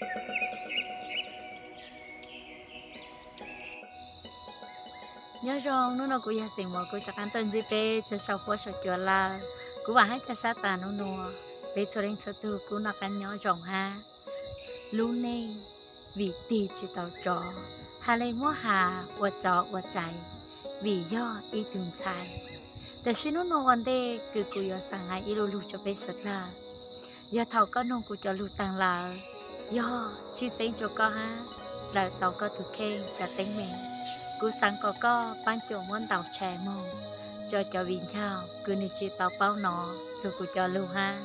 Nyob zoo, hnub no kuv yog Xeem Muas, kuv rov qab tuaj ntsib peb txog saum huab saum cua lawm. Kuv vam hab ca sab tas hnub nuav peb txhua leej txhua tug kuj noj qab nyob zoo hab. Lub neej vim tig tsis tau tsov, has le muab has ua tsov ua tsaiv, vim yog ib tug ntxhais. Tam sim hnub nuav ua ntej kws kuv yuav xaav has ib lo lug rua peb suav dlawg. Yog thaum koj noog kuv cov lug taag lawm, yog tshwj xeeb rua koj hab lawm tau koj tug kheej cov teeb meem. Kuv xaav kom koj paab cuam muab ntaus tshais moog rua cov viv ncaus kws nwg tsis tau paub nov txug kuv cov lug hab.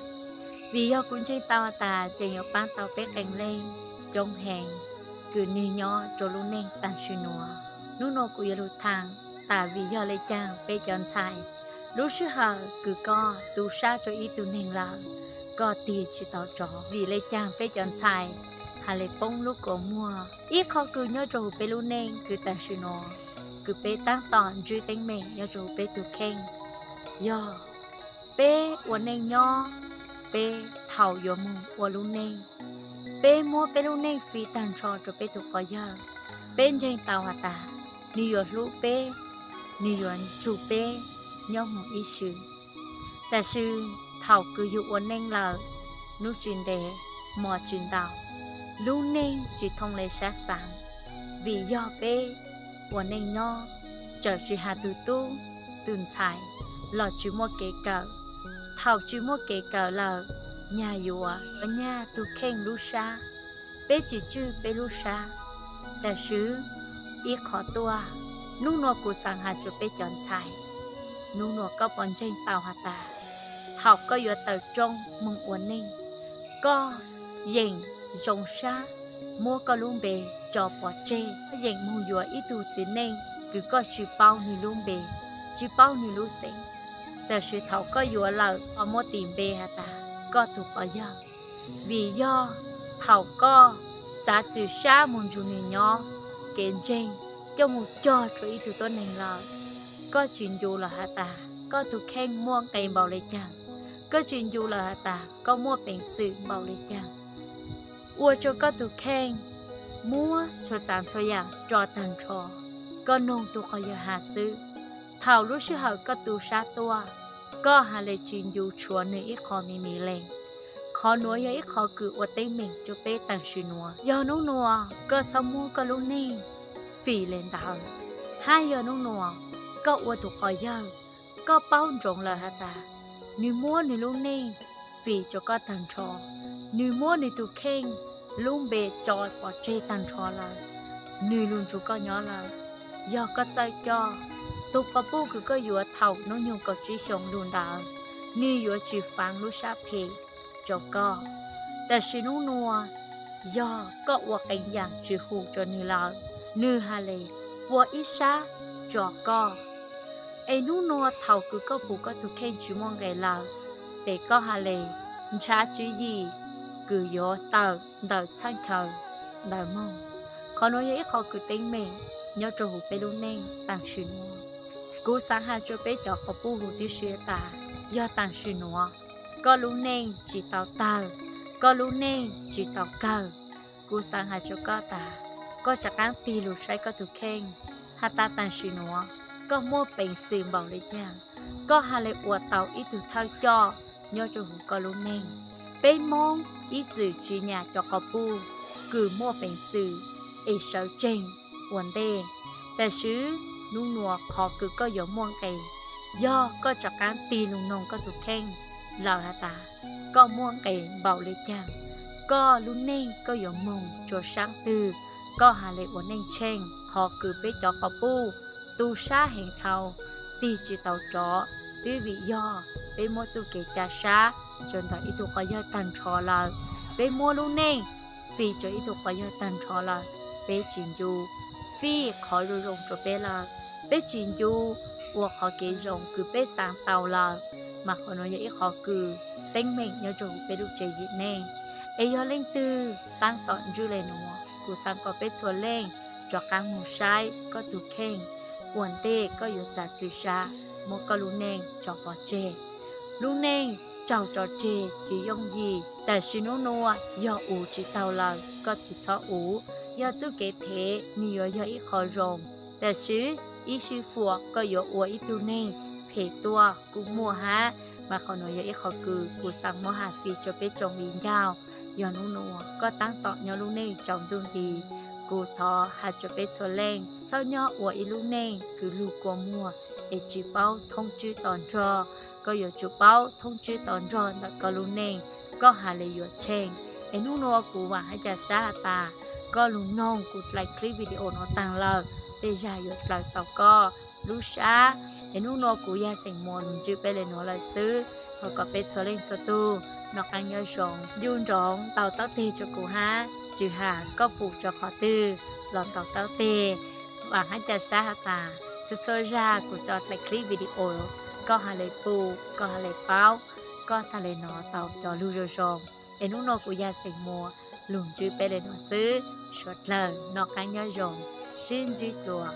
Vim yog kuv ntseeg tau has tas tseem yuav paab tau peb qee leej coob heev kws nwg nyob rua lub neej taam sim nuav. Hnub nuav kuv yuav lug thaam tas vim yog le caag peb cov ntxhais, lub sij hawm kws koj tu sab rua ib tug neeg lawm, koj tig tsis tau tsov. Vim le caag peb cov ntxhais has le poob lub kua muag. Ib qho kws nyob rua huv peb lub neej kws taam sim nuav kws peb taab tom ntsib teeb meem nyob rua huv peb tug kheej, yog peb ua neej nyob, peb thaum yuav moog ua lub neej, peb muab peb lub neej fij taag nrho rua peb tug quas yawg. Peb ntseeg tau has tas nwg yuav hlub peb, nwg yuav nrug peb nyob moog ib sim. Tam sis thaum kws yug ua neej lawm, nub tsis ntev, mos tsis ntau, lub neej tsis thooj le sab xaav. Vim yog peb ua neej nyob, txawm tsis has tug tub tug ntxhais los tsis muaj kev kawm. Thaum tsis muaj kev kawm lawm, nyag yuav, yuav nyag tug kheej lub sab. Peb tsis tswj peb lub sab. Tam sis ib qho tuaj, hnub nuav kuv xaav has rua peb cov ntxhais, hnub nuav koj puas ntseeg tau has tas thaum koj yuav tawm rooj moog ua neej, koj yeem zoo sab muab koj lub npe tso pov tseg, koj yeem moog yuav ib tug txiv neej kws koj tsis paub nwg lub npe, tsis paub nwg lub xeem. Tam sis thaum koj yuav lawm, koj muab tis npe has tas koj tug quas yawg. Vim yog thaum koj txav txim sab moog nrug nwg nyob, kev ntseeg coj moog cog rua ib tug tuab neeg lawm, koj tsis ncu lawm has tas koj tug kheej muaj nqe npaum le caag, koj tsis ncu lawm has tas koj muaj peev xwm npaum le caag, ua rua koj tug kheej muab txhua tsav txhua yaam tso taag nrho, koj noog tug quas yawg has xwb. Thaum lub sij hawm koj tu sab tuaj, koj has le tsis ncu tshuav nwg ib qho me me le. Qhov nuav yog ib qho kws ua teeb meem rua peb taam sim nuav. Yog hnub nuav koj txhob muab koj lub neej fim le ntawd, hab yog hnub nuav koj ua tug quas yawg, koj paub ntsoov lawm has tas nwg muab nwg lub neej fim rua koj taag nrho, nwg muab nwg tug kheej lub npe tso pov tseg taag nrho lawm, nwg lug nrug koj nyob lawm. Yog koj txawj coj, tug quas puj kws koj yuav thaum nub nyoog kaum tsib xyoos lug ntawd, nwg yuav tsis faav lub sab phem rua koj. Tam sis nub nuav, yog koj ua qee yaam tsis hum rua nwg lawm, nwg has le pua ib sab rua koj. Es nub nuav thaum kws koj pum koj tug kheej tsis muaj nqe lawm, tes koj has le nrhav tswv yim kws yuav tawm ntawm txhaj chaw ntawd moog. Qhov nuav yog ib qho kws teeb meem nyob rua huv peb lub neej taam sim nuav. Kuv xaav has rua peb cov quas puj huv tib si tas, yog taam sim nuav koj lub neej tsis tau tawg, koj lub neej tsis tau kawg, kuv xaav has rua koj tas, koj rov qaab tig lug saib koj tug kheej has tas taam sim nuav koj muaj peev xwm npaum le caag, koj has le ua tau ib tug thawj coj nyob rua huv koj lub neej. Peb Moob ib txwm tsis nyam cov quas puj kws muaj peev xwm es sawv tsees ua ntej. Tam sis nub nuav qhov kws koj yuav muaj nqe, yog koj rov qaab tig lug noog koj tug kheej lawm has tas koj muaj nqe npaum le caag, koj lub neej koj yuav moog rua saab twg, koj has le ua neej tsheej. Qhov kws peb cov quas puj tu sab heev dhau, tig tsis tau rov, twb vim yog peb muab txuj kev ca sab rua ntawm ib tug quas yawg taag nrho lawm. Peb muab lub neej fim rua ib tug quas yawg taag nrho lawm, peb tsis ncu fij qhov zoo zoo rua peb lawm, peb tsis ncu ua qhov kev zoo kws peb xaav tau lawm. Mas qhov nuav yog ib qhov kws teeb meem nyob rua huv peb lub tsev yim neej. Es yog leej twg taab tom ntswj le nuav, kuv xaav kom peb txhua leej rov qaab moog saib koj tug kheej ua ntej koj yuav txav txim sab muab koj lub neej tso pov tseg. Lub neej tsaug tso tseg tsis yooj yim. Tam sim hnub nua yog uv tsis taug lawm koj tsis txhob uv. Yog txuj kev thev nws yuav yog ib qho zoo, tam sim ib sij fuam koj yuav ua ib tug neeg phem tuaj kuj muaj hab. Mas qhov nuav yog ib qho kws kuv xaav muab has fim rua peb tsoom viv ncaus. Yog hnub nua koj taab tom nyob lub neej tsaus ntuj nti, kuv thov has rua peb txhua leej txhob nyob ua ib lub neej kws lug kua muag es tsis paub thoob tswb to nrog. Koj yuav tsum paub thoob tswb to nrog ntawm koj lub neej, koj has le yuav tsheej. Es hnub nua kuv vaam hab ca sab has tas koj lug noog kuv dlaim clip video nuav taag lawm, tej zag yuav dlaws tau koj lub sab. Es hnub nua kuv Yaj Xeem Muas lug ntsib peb le nuav lawm xwb. Thov kom peb txhua leej txhua tug noj qaab nyob zoo, ncu nroov ntaus taub teg rua kuv hab tsis has koj pum rua qhov twg los ntaus taub teg. Vaam hab ca sab has tas txhua txhua zag kuv tso dlaim clip video, koj has le pum, koj has le paub, koj taag le nov tau cov lug zoo zoo. Es hnub nua kuv Yaj Xeem Muas lug ntsib peb le nuav xwb. Suav dlawg noj qaab nyob zoo, sib ntsib dlua.